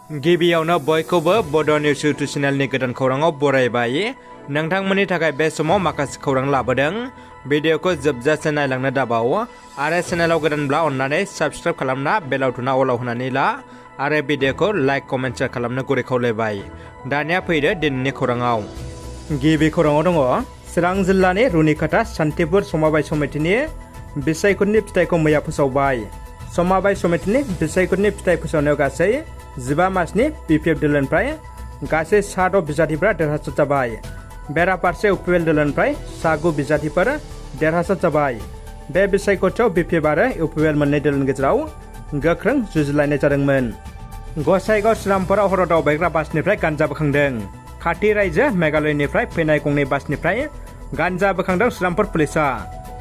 गिबियावनो बयखौबो बड' निउस इउटुब चेनेलनि गोदान खौराङाव बरायबाय। नोंथांमोननि थाखाय बे समाव माखासे खौरां लाबोदों। भिडिअखौ जोबजासे नायलांनो दाबाव आरो चेनेलाव गोदानब्ला अन्नानै साबस्क्राइब खालामना बेल आइकनआ अलाव होनानै ला आरो भिडिअखौ लाइक कमेन्ट शेयार खालामनो गुरै खावलायबाय। दानिया फैदो दिनैनि खौराङाव। गिबि खौराङाव दङ चिरां जिल्लानि रुनिकाटा सान्तिपुर समबाय समितिनि बिसायख'थिनि फिथाइखौ मैया फोसावबाय। समबाय समितिनि बिसायख'थिनि फिथाइ फोसावनायाव गासै 15 मार्चनि बिपिएफ दोलोनिफ्राय गासै 6 बिजाथिफोरा देरहासार जाबाय। बेराफारसे इउपिएल दोलोनिफ्राय 9 बिजाथिफोर देरहासार जाबाय। बे बिसायख'थियाव बिपिएफ आरो इउपिएल मोननै दोलोनि गेजेराव गोख्रों जुजिलायनाय जादोंमोन। गसाइगाव श्रीरामपुराव हराव दावबायग्रा बासनिफ्राय गान्जा बोखांदों। खाथि रायजो मेघालयनिफ्राय फैनाय गंनै बासनिफ्राय गान्जा बोखांदों श्रीरामपुर पुलिसा।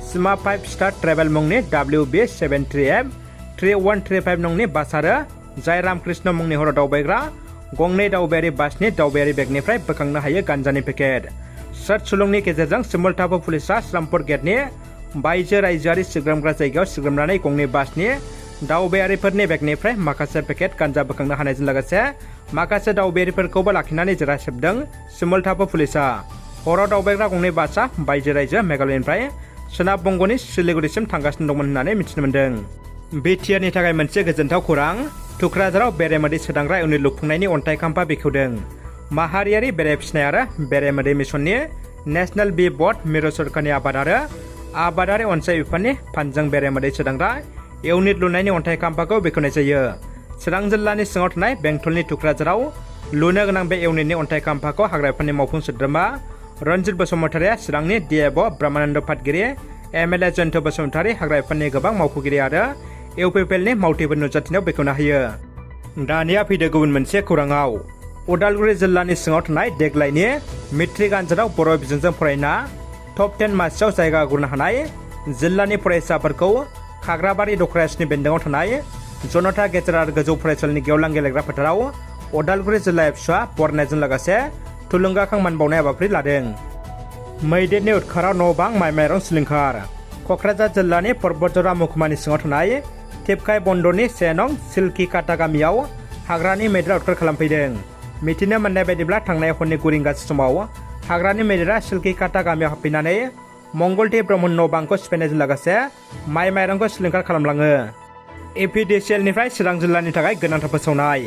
सिमा 5 स्टार ट्रेभेल मुंनि WB73F3135 नंनि बास आरो जाय रामकृष्ण मुंनि हराव दावबायग्रा गंनै दावबायारि बासनि दावबायारि बेगनिफ्राय बोखांनो हायो गान्जानि पेकेट। सर्ट सुलुंनि गेजेरजों सिमलटापु पुलिसा श्रीरामपुर गेटनि बायजो रायजोआरि सिग्रोमग्रा जायगायाव सिग्रोमनानै गंनै बासनि दावबायारिफोरनि बेगनिफ्राय माखासे पेकेट गान्जा बोखांनो हानायजों लोगोसे माखासे दावबायारिफोरखौबो लाखिनानै जेरा सेबदों सिमलटापु पुलिसा। हराव दावबायग्रा गंनै बासआ बायजो रायजो मेघालयनिफ्राय सोनाब बंग'नि सिलिगुरिसिम थांगासिनो दंमोन होननानै मिथिनो मोन्दों। बिटिआरनि थाखाय मोनसे गोजोनथाव खौरां। थुक्राझाराव बेरेमोदै सोदांग्रा इउनिट लुफुंनायनि अन्थाइ खाम्फा बेखेवदों। माहारियारि बेरे फिसिनाय आरो बेरेमोदै मिसननि नेशनेल बी बोर्ड मिरु सरकारनि आबाद आरो आबादारि अनसाय बिफाननि फान्डजों बेरेमोदै सोदांग्रा इउनिट लुनायनि अन्थाइ खाम्फाखौ बेखेवनाय जायो। चिरां जिल्लानि सिङाव थानाय बेंटलनि थुक्राझाराव लुनो गोनां बे इउनिटनि अन्थाइ खाम्फाखौ हाग्रा बिफाननि मावफुं सोद्रोमा रन्जित बसुमतारिया चिरांनि डिएफअ ब्रह्मानन्द पाटगिरि, एमएलए जयन्त बसुमतारि, हाग्रा बिफाननि गोबां मावख'गिरि आरो इउपिपिएलनि मावथिफोर नुजाथिनायाव बेखेवनो हायो। दानिया फैदो गुबुन मोनसे खौराङाव। उदालगुरि जिल्लानि सिङाव थानाय देग्लायनि मेट्रिक आनजादाव बर' बिजोंजों फरायना टप 10 मासिआव जायगा आवग्रिनो हानाय जिल्लानि फरायसाफोरखौ खाग्राबारि दखरासनि बेन्दोङाव थानाय जनता गेजेर आरो गोजौ फरायसालिनि गेवलां गेलेग्रा फोथाराव उदालगुरि जिल्ला एबसुआ बरनायजों लोगोसे थुलुंगाखां मान बावनाय हाबाफारि लादों। मैदेरनि उदखाराव न' बां माइ माइरं सिलिंखार। क'क्राझार जिल्लानि पर्बतजरा महकुमानि सिङाव थानाय टिपकाय बन्दरनि 1 नं सिल्किकाटा गामियाव हाग्रानि मैदेरा उदखार खालामफैदों। मिथिनो मोननाय बायदिब्ला थांनाय हरनि 9 रिंगासो समाव हाग्रानि मैदेरा सिल्किकाटा गामियाव हाबफैनानै मंगलदै ब्रह्मनि न' बांखौ सिफायनायजों लोगोसे माइ माइरंखौ सिलिंखार खालामलाङो। एपिडिसिएलनिफ्राय चिरां जिल्लानि थाखाय गोनांथार फोसावनाय।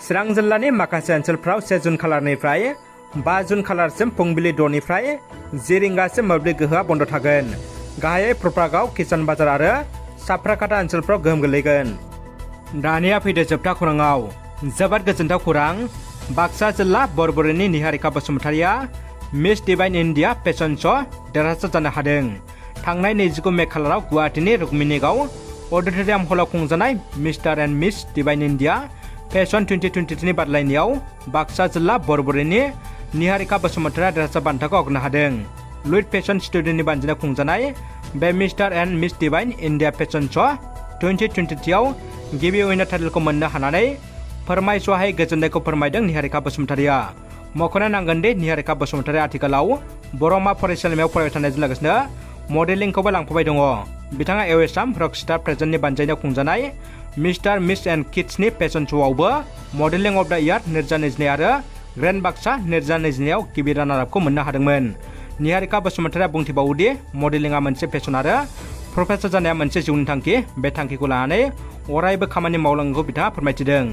चिरां जिल्लानि माखासे ओनसोलफ्राव 1 जुन खालारनिफ्राय 5 जुन खालारसिम फुंबिलि 6 निफ्राय 10 रिंगासिम मोब्लिब गोहोआ बन्द थागोन। गाहायै फुरफ्रागाव, किसान बाजार आरो साफ्राकाटा ओनसोलफ्राव गोहोम गोलैगोन। दानिया फैदो जोबथा खौराङाव। जोबोद गोजोनथाव खौरां। बाक्सा जिल्ला बरबरिनि निहारिका बसुमतारिया Miss Divine India fashion show' देरहासार जानो हादों। थांनाय 29 मे खालाराव गुवाहाटीनि रुक्मिणीगाव अडिट'रियाम हलाव खुंजानाय mister and Miss Divine India fashion 2023 नि बादायलायनायाव बाक्सा जिल्ला बरबरिनि निहारिका बसुमतारिया देरहासार बान्थाखौ आवग्रिनो हादों। लुइट फेशन स्टुडिय'नि बानजायनायाव खुंजानाय बे Mister and Miss Divine India fashion show' 2023 आव गिबि उइनार टाइटेलखौ मोननो हानानै फोरमायस'हायै गोजोननायखौ फोरमायदों निहारिका बसुमतारिया। मख'नो नांगोन दि निहारिका बसुमतारिया आथिखालाव बर'मा फरायसालिमायाव फरायबाय थानायजों लोगोसे मडेलिंखौबो लांफाबाय दङ। बिथाङा एवेसाम रकस्टार प्रेजेन्टनि बानजायनायाव खुंजानाय मिस्टार मिस एन्ड किड्सनि फेशन श'आवबो मडेलिं अफ द इयार 2022 आरो ग्रेन्ड बाक्सा 2022 आव गिबि रानार आपखौ मोननो हादोंमोन। निहारिका बसुमतारिया बुंथिबावोदि मडेलिंआ मोनसे फेशन आरो प्रफेसर जानाया मोनसे जिउनि थांखि। बे थांखिखौ लानानै अरायबो खामानि मावलांनांगौ बिथाङा फोरमायथिदों।